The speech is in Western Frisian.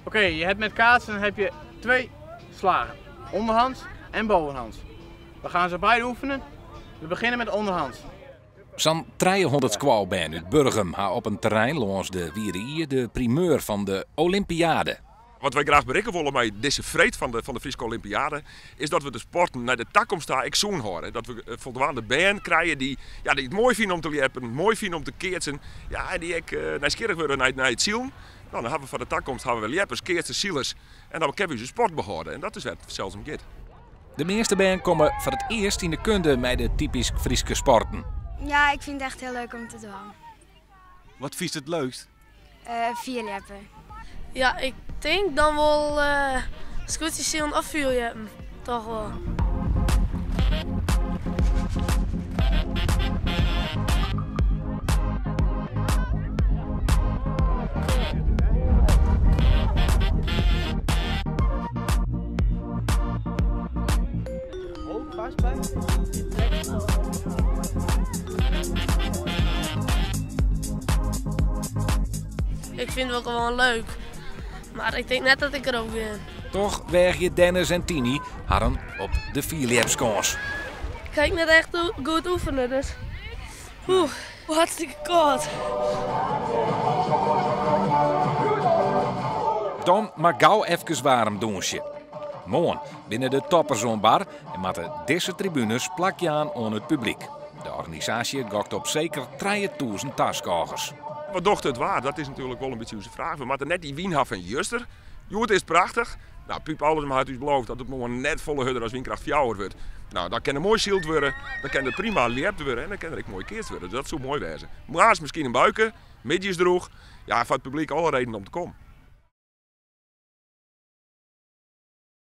Oké, je hebt met kaatsen heb je twee slagen. Onderhands en bovenhands. We gaan ze beide oefenen. We beginnen met onderhands. Sa'n 300 skoalbern út Burgum ha op in terrein lâns de Wiere Ie de primeur fan de Olympiade. Wat wy graach berikke wolle mei dizze freed fan de fan de Fryske Olympiade is dat we de sporten nei de takomst ta ek sûn hâlde. Dat we foldwaande bern krije dy't ja, dy't it moai fine om te ljeppen, moai fine om te keatsen ja, en dy't ek nijsgjirrich wurde nei nei it silen. No, dan hawwe we foar de takomst hawwe we ljeppers, keatsers, silers en dan kinne we ús sport behâlde en dat is wêr't it fansels om giet. De measte bern komme foar it earst yn de kunde mei de typysk Fryske sporten. Ja, ik fyn it echt hiel leuk om te dwaan. Wat fynst it leukst? Fierljeppe. Ja, ik tink dan wol skûtsjesilen of fierljeppen, toch wol. Ik fyn it wol gewoan leuk, mar ik tink net dat ik derop gean. Toch weagje Dennis en Tiny harren op de fierljepskâns. Ik ha ek net echt goed oefene, dus oeh, hartstikke kâld. Dan mar gau efkes waarm dûnsje. Moarn binne de toppers oan bar en moatte dizze tribunes plak jaan oan it publyk. De organisaasje gokt op seker 3000 taskôgers. Wat docht it waar? Dat is natuerlik wol in bytsje ús fraach. We moatte net dy wyn ha fan juster. Hjoed is it prachtich. No, Piep Allersma hat ús beloofd dat it moarn net folle hurder as wynkracht fjouwer wurdt. No, dan kin der moai syld wurde, dan kin der prima ljept wurde en dan kin der ek moai keatst wurde. Dus dat soe moai wêze. Moarns miskien in buike, middeis drûch. Ja, foar it publyk alle reden om te kommen.